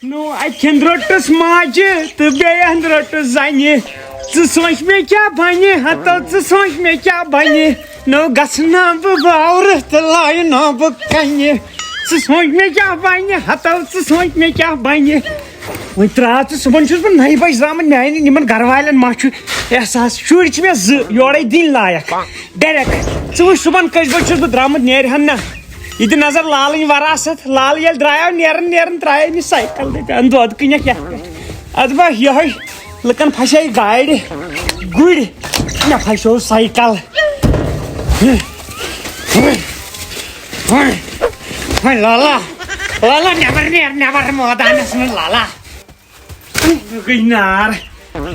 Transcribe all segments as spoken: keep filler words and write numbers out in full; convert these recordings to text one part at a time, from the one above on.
نو اَتھٮ۪ن روٚٹُس ماجہِ تہٕ بیٚیہِ اَنٛد روٚٹُس زَنہِ۔ ژٕ سونٛچ مےٚ کیٛاہ بَنہِ، ہتو ژٕ سونٛچ مےٚ کیٛاہ بَنہِ۔ نو گژھٕ نا بہٕ باورٕ تہٕ لایہِ نا بہٕ کَنہِ۔ ژٕ سونٛچ مےٚ کیٛاہ بَنہِ، ہتو ژٕ سونٛچ مےٚ کیٛاہ بَنہِ۔ وۄنۍ ترٛاو ژٕ، صُبحن چھُس بہٕ نَیہِ بَجہِ درٛامُت، میٛانٮ۪ن یِمَن گَرٕ والٮ۪ن ما چھُ احساس؟ شُرۍ چھِ مےٚ زٕ یورَے دِنۍ لایق۔ ڈٮ۪رٮ۪ک، ژٕ وٕچھ صُبحن کٔژِ بَجہِ چھُس بہٕ درٛامُت، نیرِ ہَن نہ۔ یہِ دِ نظر لالٕنۍ وراثت۔ لالہٕ ییٚلہِ درٛایو نیران نیران ترٛایے أمِس سایکل دَپان دۄد کٕنٮ۪کھ یَتھ پٮ۪ٹھ۔ اَدٕ با یِہوٚے لُکَن پھَسے گاڑِ گُرۍ، مےٚ پھَسیو سایکل۔ وۄنۍ لالا، لالا نٮ۪بر نیر، نٮ۪بر مٲدانَس منٛز لالا۔ گٔے نار۔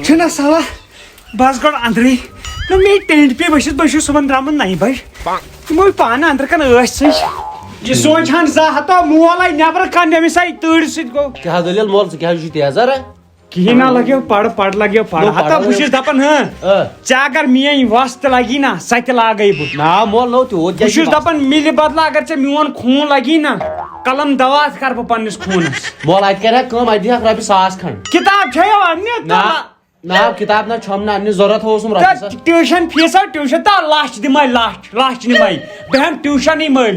چھُنہ صلاح، بس گۄڈٕ اندرٕے۔ نہ مےٚ ٹینٹ پے ؤسِتھ، بہٕ چھُس صُبحن درٛامُت نَیہِ بجہِ۔ یِمو پانہٕ اندرٕ کن ٲسۍ سٕے۔ یہِ سونٛچ ہن زانٛہہ ہتو مول آیہِ نٮ۪برٕ کن، أمِس آیہِ تۭرِ سۭتۍ گوٚو۔ کیٛاہ دٔلیٖل مول، ژٕ کیٛاہ حظ چھُے تیزر؟ کِہیٖنۍ نہ لگیو پرٕ، پرٕ لگیو پرٕ۔ نو، ہتا پرٕ بہٕ چھُس دپان، ہاں، آ۔ ژےٚ اگر میٲنۍ وۄس تہِ لگی نہ، سۄ تہِ لاگے بہٕ۔ نا مول، نو تیوٗت بہٕ کیٛاہ چھُس چھُے وَس؟ دپان مِلہِ بدلہٕ اگر ژےٚ میون خوٗن لگی نہ، قلم دوا تہِ کرٕ بہٕ پننِس خوٗنس۔ مول، اتہِ کرِ ہا کٲم، اتہِ دِہاکھ رۄپیہِ ساس کھنڈ۔ کِتاب چھےٚ یہِ اننہِ؟ نا۔ تہٕ نا، کِتاب نہ چھۄمب نہ اَننٕچ ضروٗرت اوسُم رۄپیہِ ساس۔ تہٕ ٹیوٗشن فیٖسا، ٹیوٗشن تہٕ لچھ دِمے، لچھ، لچھ نِمے۔ بہٕ ہٮ۪مہٕ ٹیوٗشنٕے مٔلۍ۔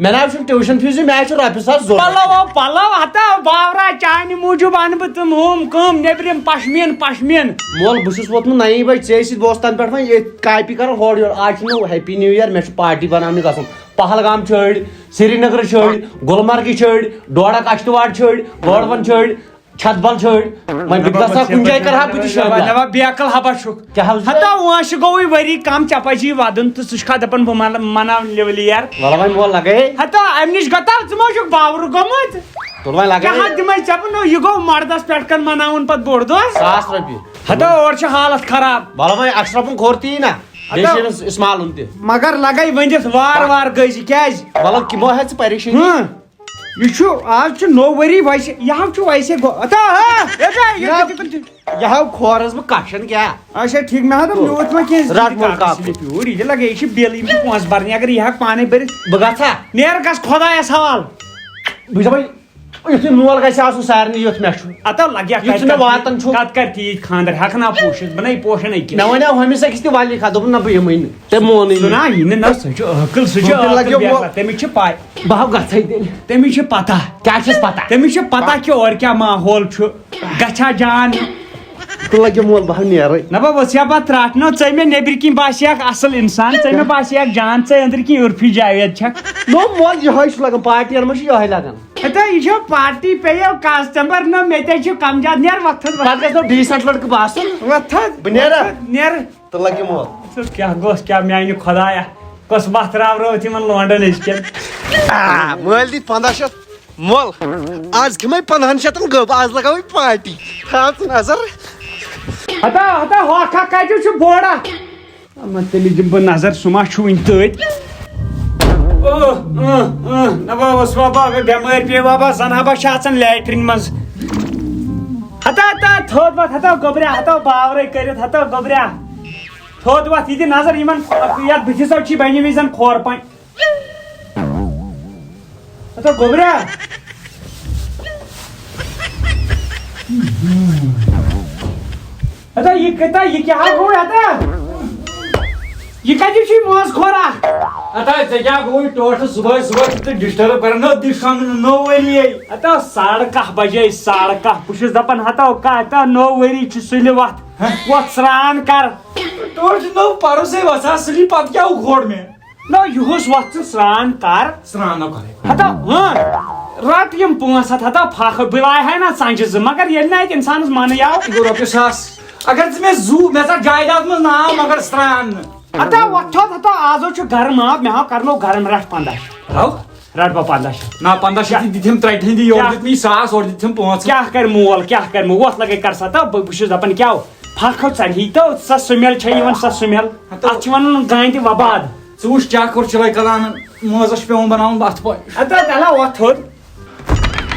مےٚ نہ حظ چھُنہٕ ٹیوٗشن فیٖسٕے، مےٚ حظ چھُ رۄپیہِ ساس ضروٗرت۔ پلو، پلو، ہتا باورا، چانہِ موٗجوٗب اَنہٕ بہٕ تِم ہُم کٲم، نیٚبرِم پشمیٖن، پشمیٖن۔ مول، بہٕ چھُس ووتمُت نَیہِ بجہِ ژےٚ سۭتۍ، بہٕ اوسُس تَنہٕ پٮ۪ٹھ وۄنۍ ییٚتھۍ کاپی کران ہورٕ یورٕ۔ آز چھُ مےٚ ہیپی نیو ییر، مےٚ چھُ پارٹی بناونہِ گژھُن۔ پہلگام چھٲڑۍ، سرینگر چھٲڑۍ، گلمرگہِ چھٲڑۍ، ڈوڈا کشتواڑ چھٲڑۍ، گوڈوَن چھٲڑۍ۔ چھت بل چھٲڑۍ۔ وۄنۍ بہٕ تہِ گژھٕ ہا کُنہِ جایہِ، کرٕ ہا بہٕ تہِ شٲمِل۔ نہ، نہ، بیقل ہبا چھُکھ۔ کیٛاہ حظ؟ ہتا وٲنٛسہِ گوٚوٕے ؤری کم، ژےٚ پزی ودُن تہٕ ژٕ چھُکھا دپان بہٕ مل-، مناو لیولی یار۔ وَلہٕ وۄنۍ مول لگے۔ ہتا امہِ نِش گۄتا ژٕ ما چھُکھ باورٕ گوٚمُت؟ تُل وۄنۍ لگے۔ کیٛاہ حظ دِمے ژےٚ بہٕ نو؟ یہِ گوٚو مردس پٮ۪ٹھ کن مناوُن پتہٕ بوٚڑ دۄہ۔ ساس رۄپیہِ۔ ہتا اورٕ چھِ حالت خراب۔ وَلہٕ وۄنۍ اشرفُن کھوٚر تی نا۔ بیٚیہِ ہتا چھِ أمِس اسمالُن تہِ۔ مگر لگے ؤنِتھ وار وار گٔے زِ کیٛازِ؟ وَلہٕ کہِ مہ ہےٚ ژٕ پریشٲنی۔ ہاں۔ یہِ چھُ، آز چھُ نوٚو ؤری ویسے، یہِ ہا چھُ ویسے گوٚو۔ اَتا، ہا، ہے، ہے، یہِ یہِ ہا، چھُ تِمن تہِ۔ یہِ ہا کھورس بہٕ کَشَن کیٛاہ۔ اچھا، ٹھیٖک، نہ ہا، دوٚپ، مےٚ ووت وۄنۍ کینٛہہ رَٹ وۄنۍ کاکُن۔ سِلِپ یوٗرۍ، یہِ چھِ لَگے، یہِ چھِ بِل، یِم چھِ پونٛسہٕ بَرٕنۍ، اگر یہِ ہا پانَے بٔرِتھ۔ بہٕ گژھٕ ہا؟ نیر گژھ خۄدایَس حوال۔ بہٕ چھُس دَپان، یُتھُے مول گژھِ آسُن سارنٕے یُتھ مےٚ چھُ۔ اَتا لَگہِ ہا یُتھ کَتہِ نہٕ کَتہِ واتان چھُ۔ کَتہِ کَرِ تیٖتۍ خانٛدر، ہٮ۪کہٕ نا پوٗشِتھ، بہٕ نَے پوشَن أکِس۔ مےٚ وَنیٛاو ہُمِس أکِس تہِ وَلی کھا، دوٚپُن، نہ، بہٕ یِمٕے نہٕ۔ تٔمۍ مونُے سُہ نہٕ۔ نا، یہِ نہٕ، نہ، سُہ چھُ عٲقل، سُہ چھُ تیٚلہِ عٲقل لَگیو بیٚیہِ مول۔ کَتھ، تٔمِس چھِ پَے۔ بہٕ ہا گژھے تیٚلہِ۔ تٔمِس چھِ پتہ۔ کیٛاہ چھَس پتہ؟ تٔمِس چھِ پتہ کہِ اورٕ کیٛاہ ماحول چھُ، گژھِ ہا جان۔ تہٕ لَگیو مول، بہٕ ہا نیرے۔ نہ بہٕ ؤژھ یا پتہٕ ترٛٹھ، نہ ژٕ مےٚ نیٚبرۍ کِنۍ باسیکھ اصل انسان، ژٕ مےٚ باسیکھ جان، ژٕ أنٛدرۍ کِنۍ عرفی جاوید چھکھ۔ نو مول، یِہوٚے چھُ لگان، پارٹی یَن منٛز چھُ یِہوٚے لگان۔ ہتا یہِ چھو پارٹی پیٚیو کسٹمر، نہ مےٚ تے چھُ کم زیادٕ، نیر وۄتھُن، پتہٕ گژھِ نو ڈیٖسنٹ لڑکہٕ باسُن۔ وۄتھُن، بہٕ نیرا؟ وۄتھُن، نیر۔ تہٕ لَگہِ مول۔ ژٕ کیٛاہ گوٚژھ کیٛاہ میٛانہِ خۄدایا، کۄس وَتھ راورٲوٕتھ یِمَن لونڈَن أزکٮ۪ن؟ آ، مٲلۍ دِتۍ پنٛداہ شیٚتھ مۄل۔ آز کھٮ۪مَے پنٛدہَن شیٚتَن گٔب، آز لَگاوَے پارٹی۔ تھاو ژٕ نظر۔ ہتا، ہتا، ہۄکھا کَتیُک چھُ بوڑا؟ اَما تیٚلہِ دِمہٕ بہٕ نظر، سُہ ما چھُ وٕنہِ تٔتۍ؟ اوہ، اۭں، اۭں، نہ بابا، سُہ بابا، اگر بٮ۪مٲرۍ پیٚیہِ بابا، زَن ہا بہٕ چھِ اَژان لیٹرِن منٛز۔ ہتا، ہتا، تھوٚد وۄتھ، ہتا گوٚبریا، ہتا باورَے کٔرِتھ، ہتا گوٚبریا۔ تھوٚد وۄتھ، یہِ دِ نظر یِمن، یتھ بٕتھِس اوت چھی بنیمٕتۍ زن کھور پنۍ۔ ہتا گوٚبریا۔ ہتا یہِ کتا، یہِ کیٛاہ گوٚو ہتا؟ یہِ کتہِ چھُے منٛز کھورا؟ ہتا ژےٚ کیٛاہ گوٚوُے ٹوٹھٕ صُبحٲے صُبحٲے تہٕ ڈسٹرب کران؟ نو دِ شۄنٛگنہٕ نو ؤری۔ ہتا ساڑٕ کاہ بجے، ساڑٕ کاہ۔ بہٕ چھُس دپان ہتا کاہ، ہتا نو ؤری چھُ سُلہِ وتھ۔ ہہ؟ وۄتھ سرٛان کر۔ ٹوٹھ نو پروسے وسا سُلی پتہٕ کیٛاہ کھوڑ مےٚ؟ نو یُہُس وۄتھ ژٕ سرٛان کر۔ سرٛان نہ کرے۔ ہتا ہاں، رٹ یِم پانٛژھ ہتھ ہتا پھکھ، بہٕ وایہِ ہا نہ ژنجہِ زٕ، مگر ییٚلہِ نہٕ اتہِ انسانس منٕے آو۔ یہِ گوٚو رۄپیہِ ساس۔ اگر ژٕ مےٚ زُو، مےٚ ژٹ جایداد منٛز ناو، مگر سرٛان نہٕ۔ ہتا وۄتھ تھوٚد ہتا، آزو چھُ گرم آب، مےٚ ہاو کرنو گرم، رٹ پنٛداہ شیٚتھ۔ ہاو؟ رٹ بہٕ پنٛداہ شیٚتھ۔ نہ، پنٛداہ شیٚتھ کیٛاہ؟ تہِ دِتِم ترٛٹہِ ہٕنٛدِ، یورٕ کیٛاہ؟ دیُت مےٚ یہِ ساس، اورٕ دِتِم پانٛژھ ہتھ۔ کیٛاہ کرِ مول، کیٛاہ کرِ مول؟ وۄتھ لگے کر سا تہٕ بہٕ، بہٕ چھُس دپان کیٛاہ ہو؟ پھکھ ہو ژَلہِ ہی تہٕ سۄ سُمٮ۪ل چھےٚ یِوان، سۄ سُمٮ۪ل۔ ہتو۔ اتھ چھِ ونان گانہِ تہِ وباد۔ ژٕ وٕچھ کیٛاہ کوٚر چِلے کلانن مٲنٛزس چھُ پٮ۪وان بناوُن اتھٕ پٲٹھۍ۔ ہتا تلہ وۄتھ تھوٚد۔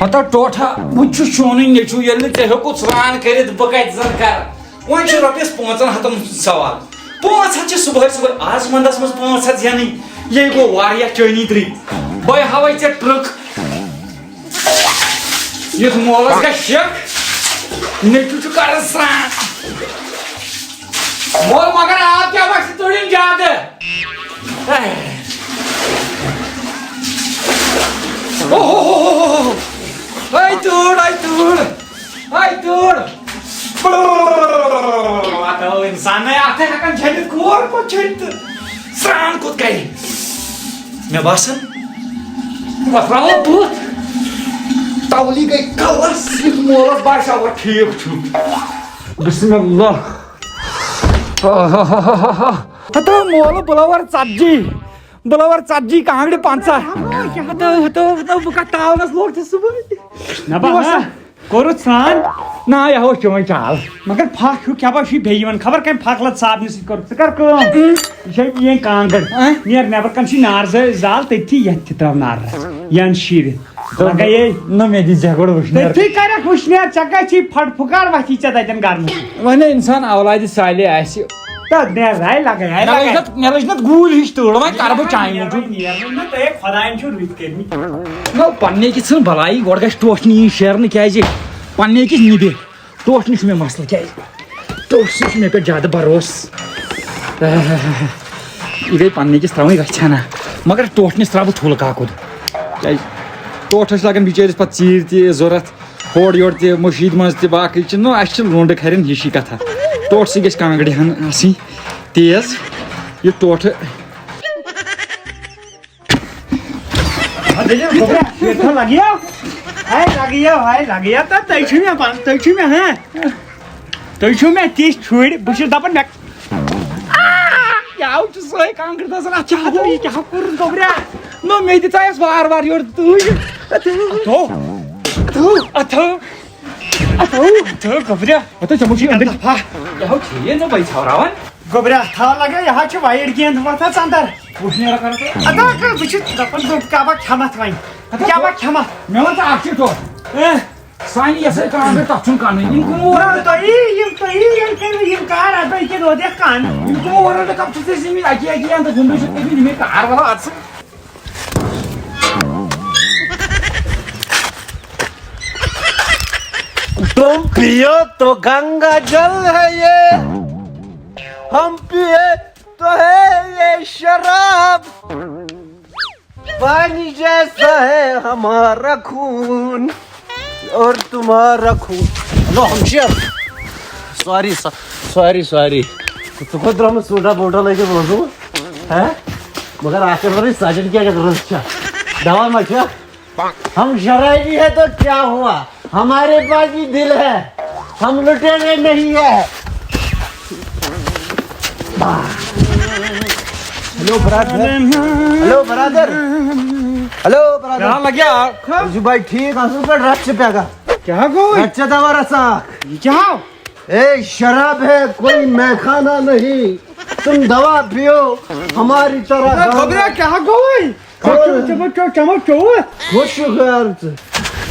ہتا ٹوٹھا، بہٕ تہِ چھُس چونُے نیٚچوٗ، ییٚلہِ نہٕ ژےٚ ہیوٚکُتھ سرٛان کٔرِتھ بہٕ کتہِ زن کرٕ؟ وۄنۍ چھُ رۄپیس پانٛژن ہتن سوال۔ پانٛژھ ہتھ چھِ صُبحٲے صُبحٲے، آز ونٛدس منٛز پانٛژھ ہتھ زینٕنۍ، یے گوٚو واریاہ چٲنی درٕے۔ بہٕ ہاوے ژےٚ ٹرٕک۔ یُس مولس گژھِ شک، نیٚچوٗ چھُ کران سرٛان۔ مول، مگر آب کیٛاہ وَسہِ تُلِن زیادٕ؟ اے۔ اوہ۔ اے تۭر، اے تۭر، اے تۭر۔ اَتھ آو اِنسانَے اَتھٕ ہٮ۪کان چھٔلِتھ، کور کوٚت چھٔلِتھ تہٕ سرٛان کوٚت کَرِ؟ مےٚ باسان، وۄتھراوو بُتھ۔ تَولی گٔے کَلَس، یُتھ مولَس باسیٛو، وۄنۍ ٹھیٖک چھُ۔ بسم اللہ۔ ہتو مولہٕ بُلوَر ژتجی، بُلوَر ژتجی، کانٛگرِ پنٛژاہ۔ ہتو، ہتو، ہتو، بہٕ کَتھ تاونَس لوٚگ ژےٚ صُبحٲے؟ نہ بہٕ بہٕ ہا۔ وَسا۔ کوٚرُتھ سرٛان؟ نہ، یہِ ہا اوس چٲنۍ چال۔ مگر پھکھ ہیوٗ کیٛاہ باسہِ بیٚیہِ یِوان؟ خبر کَمہِ پھکھ لَد صابنہِ سۭتۍ کوٚرُتھ۔ ژٕ کر کٲم۔ ژےٚ چھے میٛٲنۍ کانٛگٕر۔ ہہ؟ نیر نٮ۪بر کَن چھُے نار زٲ-، زال، تٔتھی یَتھ تہِ ترٛاو نار۔ یَن شیٖرِتھ۔ لگے یے۔ نہ، مےٚ دِ زیگُڑ وٕچھنیر۔ تٔتھی کَرَکھ وٕچھنیر، ژےٚ کَتہِ چھی پھٹہٕ پھُکار وَتھی ژےٚ تَتٮ۪ن گرنہٕ۔ وۄنۍ نہ اِنسان اولادِ صالح آسہِ۔ تہٕ نیر راے لگے، ہے مےٚ لگے۔ لٔج نہ، مےٚ لٔج نہ گوٗلۍ ہِش تۭر، وۄنۍ کَرٕ بہٕ چانہِ موٗجوٗب۔ نیر، نیر، نہ، تۄہہِ خۄدایَن چھِو رٕتۍ کٔرمٕتۍ۔ نہ، پننے کِژھ ژھٕن بلائی، گۄڈٕ گژھِ ٹوٹھ نِنۍ شیرنہٕ، کیازِ پننے کِس نِبہِ۔ ٹوٹھ نِش چھُ مےٚ مسلہٕ، کیازِ ٹوٹھ سۭتۍ چھُ مےٚ پٮ۪ٹھ زیادٕ بروسہٕ۔ یہِ گٔے پننے کِس ترٛاوٕنۍ رژھِ ہنا، مگر ٹوٹھ نِش ترٛاوٕ بہٕ ٹھوٗلہٕ کاکُد۔ کیازِ ٹوٹھس چھِ لگان بِچٲرِس پتہٕ ژیٖرۍ تہِ ضوٚرتھ، ہورٕ یورٕ تہِ، مٔشیٖد منٛز تہِ، باقٕے چیٖز۔ نہ، اَسہِ چھِ لوٚنٛڈ کھرٮ۪ن ہِشی کتھا۔ ٹوٹھ سۭتۍ گژھِ کانٛگرِ ہن آسٕنۍ تیز، یہِ ٹوٹھ۔ ہا، دٔلیٖل گوٚبرا، ییٚتہِ لَگیو۔ ہاے لَگیو، ہاے لَگیو، تہٕ تُہۍ چھِو مےٚ پَن-، تُہۍ چھِو مےٚ، ہاں؟ تُہۍ چھِو مےٚ تِژھ شُرۍ، بہٕ چھُس دَپان مےٚ، آ، یہِ آو چھُ سۄے کانٛگٕر دَزان، اَتھ کیٛاہ گوٚو؟ یہِ کیٛاہ کوٚرُن گوٚبرا؟ نہ، مےٚ دِژایَس وار وار یورٕ تُج۔ اَتھو، اَتھو، اَتھو، اَتھو، اَتھو، گوٚبرا۔ اَتھو، ژےٚ ما چھُے أنٛدٕرۍ؟ ہا۔ یہِ ہاو چھِ یہِ نہٕ بَے ژھاوراوان۔ گوٚبرا، تھاو لگے، یہِ حظ چھِ وایِڈ گیند وۄتھان ژَندَر۔ وٕچھ نیرا کَران ژٕ۔ اَدٕ حظ، بہٕ چھُس دَپان، بہٕ کیٛاہ بہٕ کھٮ۪مَتھ وۄنۍ؟ اَدٕ کیٛاہ بہٕ کھٮ۪مَتھ؟ مےٚ وَن ژٕ اَکھ چیٖز ٹوٹھ۔ اۭں۔ سانہِ یَسَے کانٛگٕر تَتھ چھُنہٕ کَنٕے۔ یِم کٕم اورٕ یِم تۄہی، یِم تۄہی، یِم کٔرِو یِم کار اَدٕ یہِ کِنہٕ روزِ اَتھ کَن؟ یِم کٕم اورٕ کَپ چھِ ژےٚ زیٖنمٕتۍ اَکی اَکی اَنٛدٕ ہُم بیٚیہِ چھِ تٔمِس یِمَے کار وَلہٕ اَدٕ سا۔ تم پیو تو گنگا جل ہے یہ، ہم پیے تو ہے یہ شراب۔ پانی جیسا ہے ہمارا خون اور تمہارا خون۔ ہیلو ہمشیر، سوری، سوری، سوری۔ ژٕ کوٚت درٛامُت سوٗٹا بوٗٹا لٲگِتھ وۄزُل؟ ہہ؟ مگر اَتھ چھِ وَنان سَجَن کیٛاہ گژھِ رٕژ چھےٚ۔ دَوا ما چھےٚ؟ ہم شرابی ہے تو کیا ہوا؟ ہمارے پاس بھی دل ہے، ہم لٹیرے نہیں ہے۔ ہیلو برادر، ہیلو برادر، ہیلو برادر۔ کیٛاہ لگیا؟ زِ بھائی ٹھیٖک، اَصٕل پٲٹھۍ، رَتھ چھِ پٮ۪گا۔ کیٛاہ گوٚو؟ رَتھ چھِ دَوا رَژھا اَکھ۔ یہِ کیٛاہ آو؟ اے، شراب ہے، کوئی میخانہ نہیں۔ تم دوا پیو، ہماری طرح ہے، گانا۔ خبریا کیٛاہ گوٚوُے؟ ژےٚ چیوٚو، ژےٚ ما چیوٚو، ژےٚ ما چیوٚوُ؟ کُس چھُ غٲر ژٕ؟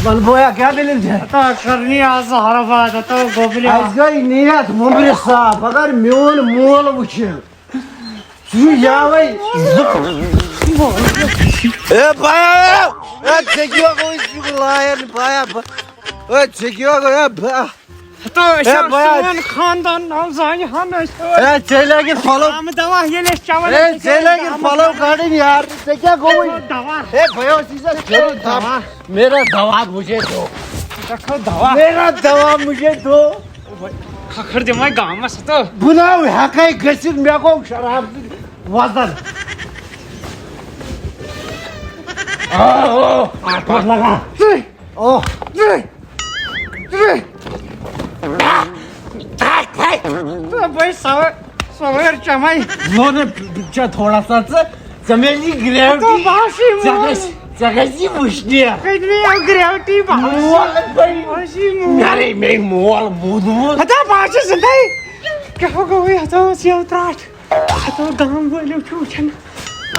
وَن بویا، کیٛاہ دٔلیٖل چھےٚ؟ ہتا کرنی آز زہرا باد، ہتا گوٚبریا۔ اَسہِ گٔے نیت وُمبرِ صاف، اگر میون مول وٕچھِ، ژٕ چھُ یاوَے زٕ۔ اے بایا، اے ژےٚ کیٛاہ گوٚو، یہِ چھُ لایَن بایا، بہٕ، اے ژےٚ کیٛاہ گوٚو، اے بہٕ۔ ہتو، أسۍ ہے ہاو بیا۔ سون خاندان ناو زانہِ ہن أسۍ۔ ہے، ژےٚ لٲگِتھ پھۄلو۔ آمہٕ دوا ییٚلہِ أسۍ چٮ۪وان ہے، ٲسۍ، ژےٚ لٲگِتھ آمہٕ پھۄلو دوا۔ کڑٕنۍ یار، ژےٚ کیٛاہ گوٚوُے؟ دوا۔ ہے، بھیا، اوس یہِ ژےٚ کھیوٚن تھَپھ۔ دوا۔ میرا دوا مجھے دو۔ ژےٚ کھیوٚو دوا۔ میرا دوا مجھے دو۔ کھکھٕر دِمے گامس ہتو۔ بہٕ نہ ہٮ۪کَے گٔژھِتھ، مےٚ گوٚو شراب سۭتۍ وزن۔ آ، آ، آ، پتھ لگا۔ ژٕے۔ اوہ۔ ژٕے۔ ژٕے۔ تہٕ بٔے سوٲرۍ، سوٲرۍ چمے۔ زورٕ چا تھوڑا سا ژٕ، ژےٚ میلی گریوٹی۔ تو بہٕ ہا چھُے ژےٚ مول۔ گژھِ، ژےٚ گژھِ یہِ وٕچھنہِ۔ کٔتمہِ آو گریوٹی بہٕ ہا چھُس۔ مول بٔے۔ بہٕ ہا چھُے مول۔ مےٚ مے مول موٗدمُت۔ ہتا بہٕ ہا چھُس زِندَے۔ کیٛاہ گوٚوُے ہتا سیو ترٛٹھ؟ ہتا گام وٲلِو چھُ وٕچھان۔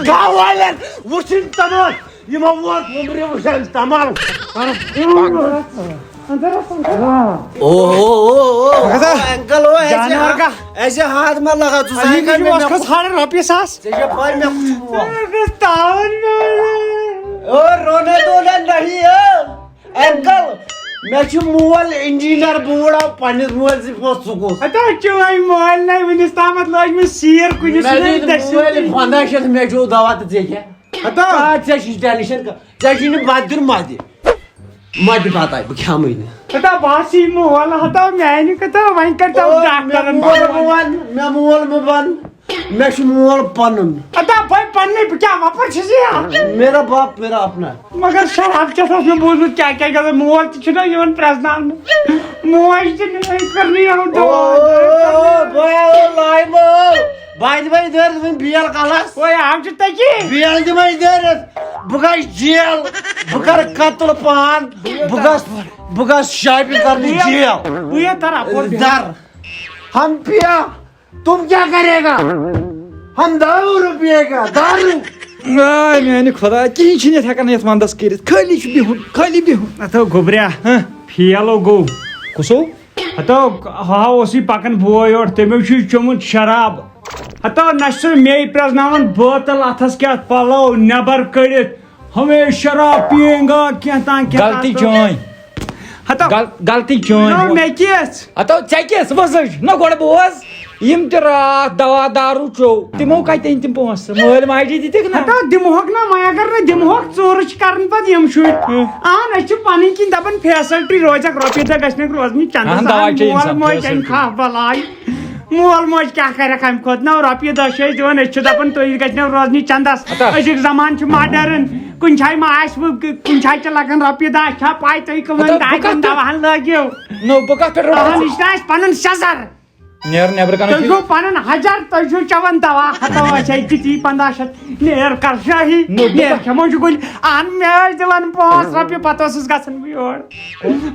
گام والٮ۪ن وٕچھِنۍ تمام۔ یِمو ووت وُمبرِ وٕچھان تمام۔ او، او، او، او، انکل، او، ایسے جانور ہاتھ، کا۔ ایسے ہاتھ مت لگا، تو علی سائیکل کی میں آواز نہ۔ کھس ہاڑ رۄپیہِ ساس۔ ژےٚ چھےٚ پَے مےٚ کُس چھُ ووت؟ او، رونا دھونا نہیں ہے، انکل۔ مےٚ چھُ مول انجینئر، بہٕ وُڑاو پننِس مٲلۍ سٕنٛدۍ پونٛسہٕ سکوٗل۔ ہتا چٲنۍ مٲلۍ نے وُنِس تامتھ لٲج مےٚ سیٖر کُنہِ مےٚ سۭتۍ دِتۍ دٔچھِنۍ مٲلۍ کِنۍ۔ پنٛداہ شیٚتھ، مےٚ چھُ دوا تہٕ ژےٚ کیٛاہ؟ ہتا۔ آ، ژےٚ چھُے ٹینشن کانٛہہ، ژےٚ چھُے نہٕ بتہٕ دیُن، مہ دِ، مہ دِ بتہٕ، بہٕ کھٮ۪مٕے نہٕ۔ ہتا بہٕ ہسا یِمہٕ مول، ہتا میانہِ کتھا وۄنۍ کر ژٕ او، مےٚ ڈاکٹرن مول مہٕ وَن، مےٚ مول مہٕ وَن، مےٚ چھُ مول پنُن۔ ہتا بھاے پننُے، بہٕ کیٛاہ وۄپر چھُس یہِ؟ میرا باپ میرا اپنا۔ مگر شراب چٮ۪تھ اوس مےٚ بوٗزمُت کیٛاہ کیٛاہ گژھان، مول تہِ چھُنہ یِوان پرٛزناونہٕ، موج تہِ نہٕ، أمۍ کٔر نہٕ یِہُن دوا۔ او، بھاے، او، لایمو۔ بہٕ دِمے دٲرِتھ وۄنۍ بیل کلس۔ وۄنۍ آو چھُ تٔکی۔ بیل دِمے دٲرِتھ۔ بہٕ گژھٕ جیل۔ بہٕ کرٕ قتل پان۔ بہٕ گژھٕ، بہٕ گژھٕ شاپنگ کرنہِ جیل۔ بہٕ یہِ ترٕ اپور بیل۔ در۔ ہم پیا، تم کیا کرے گا؟ ہم دارو پیے گا، دارو۔ آے میانہِ خدا، کِہیٖنۍ چھِنہٕ یَتھ ہٮ۪کان یَتھ وَندَس کٔرِتھ، خٲلی چھُ بِہُن، خٲلی بِہُن۔ اَتھ ہو گوٚبریا، ہہ؟ فیل ہو گوٚو۔ کُس ہو؟ ہتو، ہا اوسُے پکان بوے یور، تٔمۍ چھُ چوٚمُت شراب۔ ہتو، نہ چھُ سُہ مے پرٛزناوان بٲتل اتھس کیٛاہ پلو نٮ۪بر کٔڑِتھ، ہمیشہ شراب پیئیں گا، کینٛہہ تام، کینٛہہ تام۔ غلطی چٲنۍ۔ ہتو۔ غل-، غلطی چٲنۍ۔ نو، مےٚ کیٛاہ؟ ہتو، ژےٚ کیٛاہ؟ ژٕ بوز حظ۔ نہ، گۄڈٕ بوز۔ یِم تہِ راتھ دوا دارو چو، تِمو کتہِ أنۍ تِم پونٛسہٕ؟ مٲلۍ ماجی دِتِکھ نہ؟ ہتا دِمہوکھ نہ، وۄنۍ اگر نہٕ دِمہوکھ، ژوٗرٕ چھِ کران پتہٕ یِم شُرۍ۔ ہُم۔ اہن، أسۍ چھِ پنٕنۍ کِنۍ دپان فیسلٹی روزٮ۪کھ، رۄپیہِ دہ گژھِ نہٕ روزنہِ چندس۔ اہن، دوا اہن، چھِ مول انسان موج فیسلٹی۔ کمہِ خاہ بلاے۔ مول موج کیٛاہ کرٮ۪کھ امہِ کھۄتہٕ؟ نو رۄپیہِ دہ چھِ أسۍ دِوان، أسۍ چھِ دپان تُہۍ گژھِ نہٕ روزنہِ چندس۔ ہتا۔ أزیُک زمانہٕ چھُ ماڈرن، کُنہِ جایہِ ما آسہِ وۄنۍ، کُنہِ جایہِ چھِ لگان رۄپیہِ دہ، اَسہِ چھا پاے تُہۍ کٕمن ہتا، بہٕ دادٮ۪ن کتھ پٮ۪ٹھ، دواہن لٲگِو؟ نو، بہٕ کتھ پٮ۪ٹھ رٹہٕ اہن، ژٕ؟ یہِ چھُ نہٕ اَسہِ پنُن سٮ۪زر۔ نیر نٮ۪برٕ کنہِ تُہۍ چھِو پنُن حجر، تُہۍ چھِو چٮ۪وان دوا، ہتو أسۍ ہے تِتی پنٛداہ شیٚتھ، نیر کر شٲہی، نو، بہٕ نیر کر- کھٮ۪مو چھُ گُلۍ۔ اہن، مےٚ ٲسۍ دِوان پانٛژھ رۄپیہِ، پتہٕ اوسُس گژھان بہٕ یور۔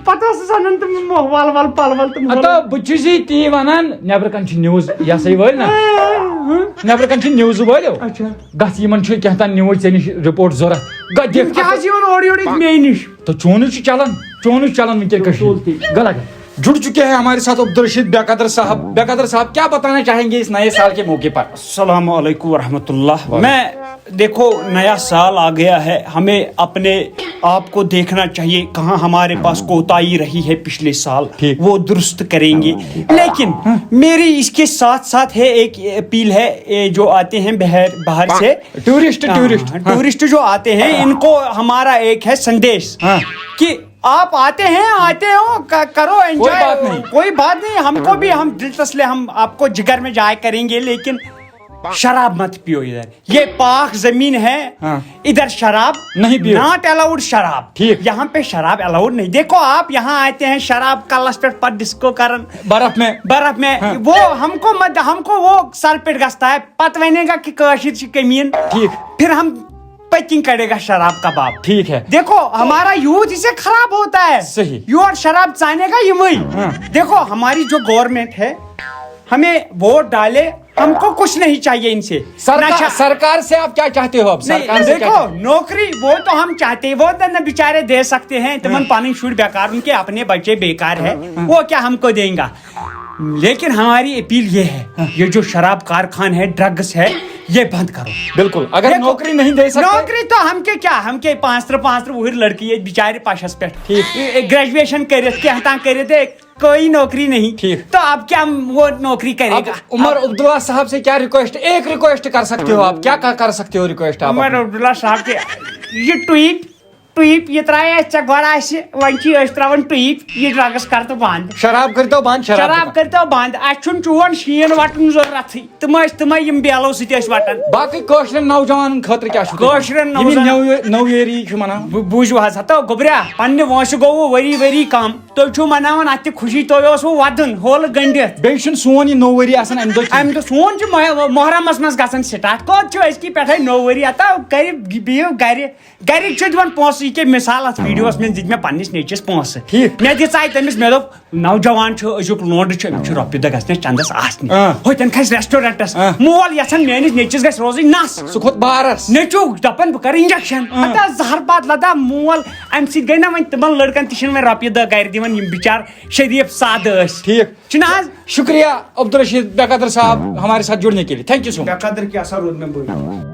پتہٕ اوسُس انان تِم مو-، ول ول پل ول تِم ہتو، بہٕ چھُس یی تی ونان، نٮ۪برٕ کنہِ چھِ نِوٕز، یہِ ہسا یہِ وٲلۍ نا، ہُم۔ نٮ۪برٕ کنہِ چھِ نِوزٕ وٲلۍ۔ اچھا۔ گژھ یِمن چھُ کینٛہہ تام نِوٕز ژےٚ نِش رپورٹ ضروٗرت۔ گژھ دِکھ۔ یِم کیٛاہ حظ یِوان اورٕ یورٕ یِتھ مے نِش؟ تو چونٕے چھُ چلان، چونٕے چھُ چلان وٕنکٮ۪ن کٔشیٖرِ۔ تُل تہِ۔ گلہ گلہ۔ जुड़ चुके हैं हमारे साथ عبدالرشید بیقادر صاحب۔ بیقادر صاحب، کیا بتانا چاہیں گے اس نئے سال کے موقع پر؟ السلام علیکم ورحمۃ اللہ۔ وعلیکم۔ میں، دیکھو، نیا سال آ گیا ہے، ہمیں اپنے آپ کو دیکھنا چاہیے، کہاں ہمارے پاس کوتاہی رہی ہے پچھلے سال، ٹھیک۔ وہ درست کریں گے۔ لیکن میری اس کے ساتھ ساتھ ہے ایک اپیل ہے، یہ جو آتے ہیں بہر، باہر سے، ٹورسٹ، ہاں، ٹورسٹ۔ ٹورسٹ جو آتے ہیں، ان کو ہمارا ایک ہے سندیش ہاں۔ کہ آپ آتے ہیں، آتے ہو، ک-، کرو انجوائے، کوئی بات نہیں۔ کوئی بات نہیں، ہم کو بھی، ہم دل تسلے، ہم آپ کو جگر میں جایا کریں گے، لیکن شراب مت پیو ادھر، یہ پاک زمین ہے، ہاں۔ ادھر شراب نہیں پیو۔ Not allowed شراب۔ ٹھیک۔ یہاں پہ شراب الاؤڈ نہیں۔ دیکھو، آپ یہاں آتے ہیں شراب کلس پہ پت ڈسکو کرن برف میں۔ برف میں، ہاں۔ وہ ہم کو مت، ہم کو وہ سر پہ گستا ہے، پت ونے گا کہ کاشر چھ کمین۔ ٹھیک۔ پھر ہم پیکنگ کرے گا شراب کباب۔ ٹھیک ہے۔ دیکھو، ہمارا یوتھ اسے خراب ہوتا ہے۔ صحیح۔ یور شراب چانے گا یہ وہی۔ ہاں۔ دیکھو، ہماری جو گورنمنٹ ہے، ہمیں ووٹ ڈالے، ہم کو کچھ نہیں چاہیے ان سے۔ سرکار، نشہ۔ سرکار سے آپ کیا چاہتے ہو اب؟ نہیں، سرکار سے کیا دیکھو، چاہتے؟ نوکری وہ تو ہم چاہتے ہیں، وہ تو نہ بیچارے دے سکتے ہیں، تمن ہاں۔ پنن شر بیکار، ان کے اپنے بچے بیکار ہے، ہاں۔ وہ کیا ہم کو دیں گا؟ لیکن ہماری اپیل یہ ہے، ہاں۔ یہ جو شراب کارخان ہے، ڈرگس ہے، یہ بند کرو۔ بالکل، اگر دیکھو، نوکری نہیں دے سکتے۔ نوکری تو ہم کے کیا، ہم کے پانچ ترہ، پانچ ترہ وُہر لڑکی ہے بیچارے پشس پہ۔ ٹھیک۔ گریجویشن کرت، کہتان کرت، کوئی نوکری نہیں۔ ٹھیک۔ تو اب کیا وہ نوکری کرے اب گا؟ عمر عبداللہ صاحب سے کیا ریکویسٹ، ایک ریکویسٹ کر سکتے ہو آپ؟ کیا کر، کر سکتے ہو ریکویسٹ آپ عمر اپنی؟ عبداللہ صاحب کے یہ ٹویپ، ٹویپ یہ ترایے اسہِ ژےٚ گۄڈٕ آسہِ، وۄنۍ چھِ أسۍ ترٛاوان ٹویپ، یہِ ڈرگس کر تو بند۔ شراب کٔرۍتو بند، شراب شراب کٔرۍتو۔ کٔرۍتو بند، اسہِ چھُنہٕ چون شیٖن وٹُن ضروٗرتھٕے۔ تِم ٲسۍ تِمے یِم بیلو سۭتۍ ٲسۍ وٹان۔ باقٕے کٲشرٮ۪ن نوجوانن خٲطرٕ کیٛاہ چھُو تۄہہِ؟ کٲشرٮ۪ن یِم یِم نوجوان نٔو، نٔو ؤری چھِ مناوان۔ بہٕ بوٗزِو حظ، ہتو گوٚبریا، پننہِ وٲنٛسہِ گوٚو وۄنۍ ؤری ؤری کم۔ تُہۍ چھِو مناوان، اتھ تہِ خوشی، تۄہہِ اوسوٕ ودُن، ہولہٕ گٔنڈِتھ۔ بیٚیہِ چھُنہٕ سون یہِ نوٚو ؤری آسان امہِ دۄہ کینٛہہ۔ امہِ دۄہ سون چھُ مح-، محرمس منٛز گژھان سٹارٹ۔ کوٚت چھُ أزکی پٮ۪ٹھے نوٚو ؤری؟ ہتا گرِ بِہِو گرِ۔ گرِکۍ چھِ دِوان پونٛسہٕ، یہِ کیٛاہ مثال اتھ ویڈیوس منٛز دِتۍ مےٚ پننِس نیٚچوِس پونٛسہٕ۔ ٹھیٖک۔ مےٚ دِژاے تٔمِس، مےٚ دوٚپ، نوجوان چھُ، أزیُک لونڈٕ چھُ، أمِس چھُ رۄپیہِ دہ گژھِ نہ چندس آسنہِ۔ آ۔ ہوٚتٮ۪ن کھسہِ ریسٹورنٹس۔ آ۔ مول یژھان میٲنِس نیٚچوِس گژھِ روزٕنۍ نس۔ سُہ کھوٚت بارس۔ نیٚچو دپان، بہٕ کرٕ انجیکشن۔ آ۔ ہتا زہر باد لدا مول، امہِ سۭتۍ گٔے نہ وۄنۍ تِمن لڑکن تہِ چھِنہٕ وۄنۍ رۄپیہِ دہ گرِ دِوان، یِم بچار شریف سادٕ ٲسۍ۔ ٹھیٖک۔ چھِنہٕ حظ؟ شُکریہ عبدالرشید بیقادر صاحب ہمارے ساتھ جڑنے کے لیے۔ Thank you so much۔ بے قدر کیٛاہ سا روٗد مےٚ بٔلۍ۔